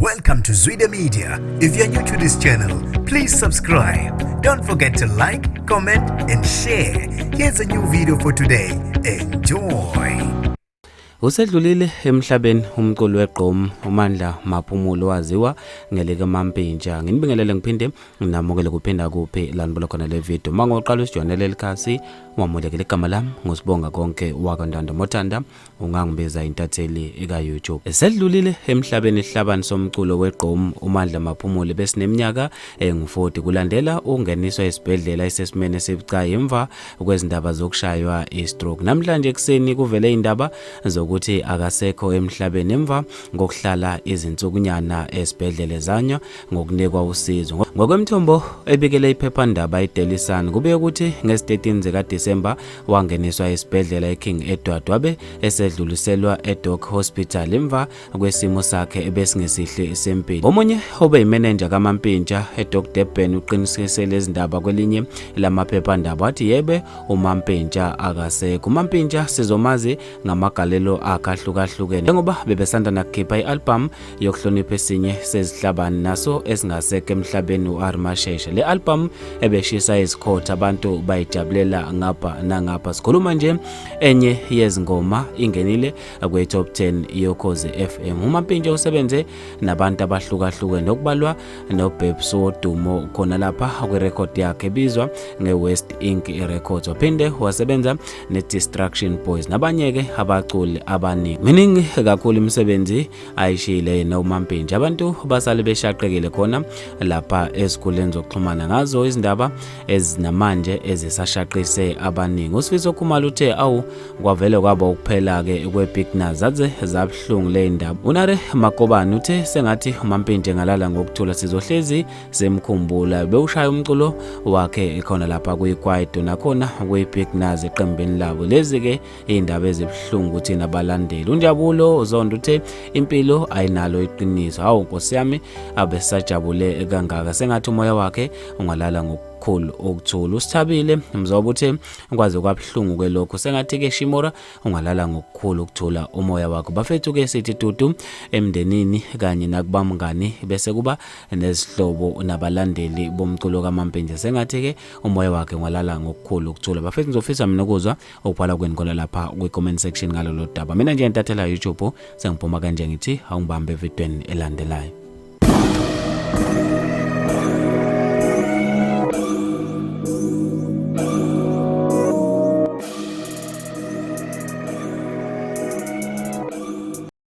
Welcome to Zwida Media. If you're new to this channel, please subscribe. Don't forget to like, comment, and share. Here's a new video for today. Enjoy. Usedlulile emhlabeni umculi wegqom uMandla Maphumulo waziwa ngelike Mampintsha. Nginibingelele ngiphinde nginamukele kuphinda kuphi la nibuka khona le video. Uma ngoqala usijoyinele likhasi wamulekele igama lami ngosibonga konke wakwaNtando Mothanda ungangibiza intatheli eka-YouTube. Sedlulile emhlabeni isihlabani somculo wegqom uMandla Maphumulo besineminyaka engu-40 kulandela ukungeniswa esibhedlela esesimeni esibucayi emva kwezindaba zokushaywa i-stroke. Namhlanje ekuseni kuvele indaba zokuthi akasekho emhlabeni emva kokuhlala izinsukunyana esibhedlela ezanywa ngokunikwa usizo. Ngokwemithombo ebikele iphephandaba iDaily Sun kube ukuthi ngezi-13 zikaDisemba wangeniswa esibhedlela eKing Edward wabe esedluliselwa eDoc Hospital emva kwesimo sakhe ebesingesihle sempilo. Omunye obeyimenenja kaMampintsha eDoc Durban uqinisekise lezi ndaba kwelinye lamaphephandaba wathi yebe uMampintsha akasekho. UMampintsha sizomazi ngamagalelo akhe ahlukahlukene njengoba bebesanda nakukhipha i-album yokuhlonipha esinye sezihlabani naso esingasekho emhlabeni u-R Mashesha. Le album ebeshisa izikhotha abantu bayijabulela ngapha nangapha. Sikhuluma nje enye yezingoma ingenile kwi-top 10 yoKhozi FM. UMampintsha usebenze nabantu abahlukahlukene okubalwa noBabes Wodumo khona lapha kwirekhodi yakhe ebizwa nge-West Ink Records. Waphinde wasebenza ne-Distruction Boys nabanye-ke abaculi abaningi. Miningi kakhulu imisebenzi ayishiyile yena uMampintsha. Abantu basale beshaqekile khona lapha ezikhuleni zokuxhumana ngazo izindaba ezinamanje ezisashaqise abaningi. USifiso Khumalo uthe awu kwavele kwaba ukuphela-ke kwe-Big Nuz zaze zabuhlungu le ndaba. UNare Makobani uthe sengathi uMampintsha engalala ngokuthula sizohlezi semkhumbula bewushaya umculo wakhe khona lapha kuyikwaito nakhona kwi-Big Nuz eqembini labo. Lezi-ke iy'ndaba ezibuhlungu thina abalandeli. UNjabulo Zondo uthe impilo ayinalo iqiniso. Hawu nkosi yami abesajabule kangaka sengathi umoya wakhe ungalala ngokukhulu ukuthula. USithabile Mzobo uthe kwaze kwabuhlungu ke lokho sengathi ke Shimora ungalala ngokukhulu ukuthula umoya wakho. Bafethu ke sithi dudu emndenini kanye nakubamngani bese kuba nezihlobo nabalandeli bomculo kaMampintsha sengathi ke umoya wakhe ungalala ngokukhulu ukuthula. Bafethu ngizofisa mina ukuzwa ukubhala kwenu khona lapha kwi-comment section ngalolu daba. Mina nje intathela YouTube sengiphuma kanje ngithi awungibambe evidweni elandelayo.